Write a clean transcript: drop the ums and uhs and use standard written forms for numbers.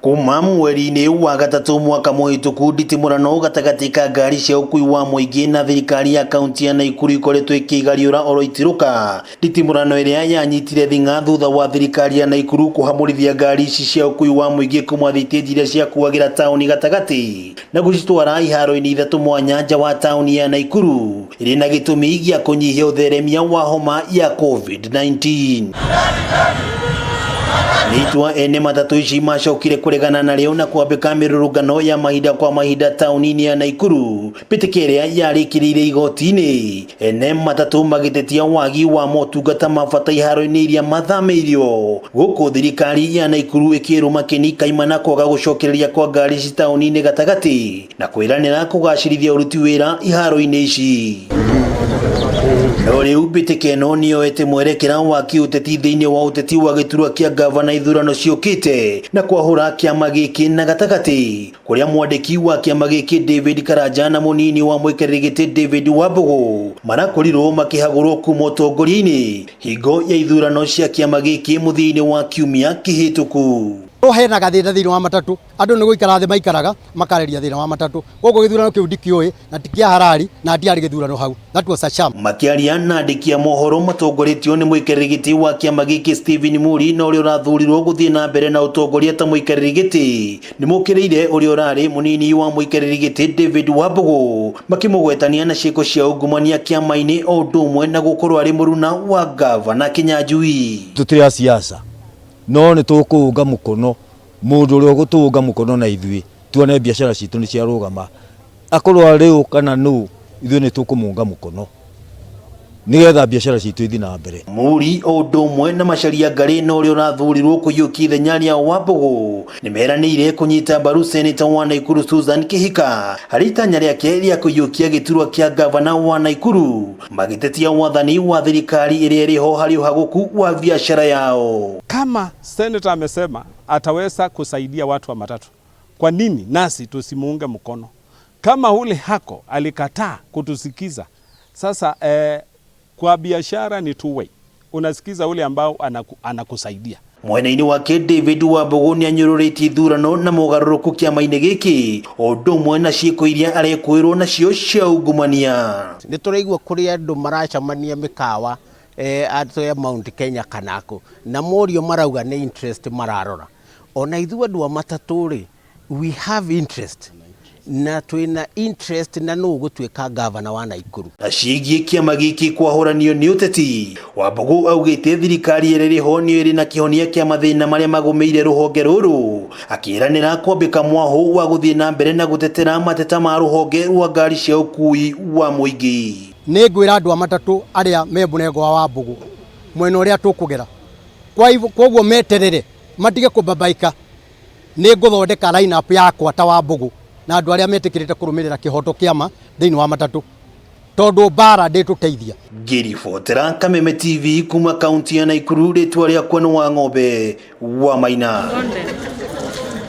Kuma mweri-inĩ wa gatatũ mwaka mũhĩtũku nditimũrano gatagatĩ ka ngari cia ũkui wa mũingĩ na thirikari ya kaunti ya Naikuru ikoretwo ĩkĩgariũra oro itirũka. Nditimũrano ĩrĩa yanyitire thing'a thutha wa thirikari ya Naikuru kũhamũrithia ngari ici cia ũkui wa mũingĩ kuma thitĩnji iria ciakuagĩra taũni gatagatĩ na gũcitwara iharo-inĩ ithatũ mwanya nja wa taũni ya Naikuru ĩrĩ na gĩtũmi gĩa kũnyihia ũtheremia wa homa ya COVID-19. Nĩ itua ene matatũ ici macokire kũregana narĩo na kwambĩka mĩrũrũngano ya mahinda kwa mahinda taũni-inĩ ya Naikuru mbĩtĩka ĩrĩa yarĩkĩrĩire igoti-inĩ. Ene matatũ magĩtetia wagi wa motungata ma bata iharo-inĩ iria mathamĩirio gũkũ thirikari ya Naikuru ĩkĩrũma kĩni kaimana kwaga gũcokereria kwa ngari ici taũni-inĩ gatagatĩ na kwĩranĩra kũgacĩrithia ũruti wĩra iharo-inĩ ici. No rĩu mbĩtĩka ĩno nĩyoete mwerekera wa kĩũteti thĩinĩ wa ũteti wa gĩturwa kĩa ngavana ithurano ciũkĩte na kwahũra kĩama gĩkĩ na gatagatĩ kũrĩa mwandĩki wa kĩama gĩkĩ David Karanja na mũnini wa mũikarĩri gĩtĩ David Wambũgũ marakorirwo makĩhagũrwo kuma ũtongoria-inĩ hingo ya ithurano cia kĩama gĩkĩ mũthia-inĩ wa kiumia kĩhĩtũku. No hena gathĩna thĩinĩ wa matatũ, andũ nĩ gũikara thĩ maikaraga makarĩria thĩna wa matatũ. Koguo gĩthurano kĩu ndikĩũĩ na ti kĩa harari na ndiarĩ gĩthurano hau. That was a sham. Makĩaria na andĩki a mohoro matongoretio nĩ mũikarĩri gĩtĩ wa kĩama gĩkĩ Stephen Muri na ũrĩa ũrathurirwo gũthiĩ na mbere na ũtongoria ta mũikarĩri gĩtĩ nĩ mokĩrĩire ũrĩa ũrarĩ mũnini wa mũikarĩri gĩtĩ David Wambũgũ makĩmũgwetania na ciĩko cia ungumania kĩama-inĩ o ũndũ ũmwe na gũkorwo arĩ mũruna wa ngavana Kĩnyanjui. Tũtirĩ a siasa no nĩ tũkũũnga mũkono mũndũ ũrĩa ũgũtũũnga mũkono na ithuĩ tuone biacara citũ nĩ ciarũgama akorwo arĩ ũ kana nũ ithuĩ nĩ tũkũmũnga mũkono nĩgetha biacara citũ ithiĩ na mbere. Muri o ũndũ ũmwe na Macharia Ngarĩ na ũrĩa ũrathurirwo kũiyũkia ithenya rĩa Wambũgũ nĩ meranĩire kũnyita mbaru seneta wa Naikuru Susan Kihika harĩ itanya rĩake rĩa kũiyũkia gĩturwa kĩa ngavana wa Naikuru magĩtetia wathani wa thirikari ĩrĩa ĩrĩ ho harĩ ũhagũku wa biacara yao. Kama senator amesema ataweza kusaidia watu wa matatu, kwa nini nasi tusimuunge mkono? Kama ule hako alikataa kutusikiza, sasa kwa biashara ni two way, unasikiza ule ambao anakusaidia. Mwena-inĩ wake David Wambũgũ nĩ anyũrũrĩtie ithurano na mogarũrũku kĩama-inĩ gĩkĩ o ũndũ ũmwe na ciĩko iria arekũĩrwo nacio cia ungumania. Nĩ tũraigua kũrĩ andũ maracemania mĩkawa andũ ya Mount Kenya kana kũ na morio marauga nĩ interest mararora. Ona ithuĩ andũ a matatũ rĩ, we have interest na twĩna interest na nũ ũgũtuĩka gavana wa Naikuru. Na ciĩgiĩ kĩama gĩkĩ kwahũranio nĩ ũteti, Wambũgũ augĩte thirikari ĩrĩa ĩrĩ ho nĩyo ĩrĩ na kĩhonia kĩa mathĩna marĩa magũmĩire rũhonge rũrũ, akĩĩranĩra kwambĩka mwahũ wa gũthiĩ na mbere na gũtetera mateta ma rũhonge rwa ngari cia ũkui wa mũingĩ. Nĩ ngwĩra andũ a matatũ arĩa me mũrengo wa Wambũgũ mwena ũrĩa tũkũgera, koguo meterere matige kũbabaika. Nĩ ngũthondeka line up yakwa ta Wambũgũ na andũ arĩa metĩkĩrĩte kũrũmĩrĩra kĩhoto kĩama thĩinĩ wa matatũ tondũ mbara ndĩtũteithia. Ngĩribotera Kameme TV kuma kaunti ya Naikuru, rĩtwa rĩakwa nĩ Wang'ombe wa Maina.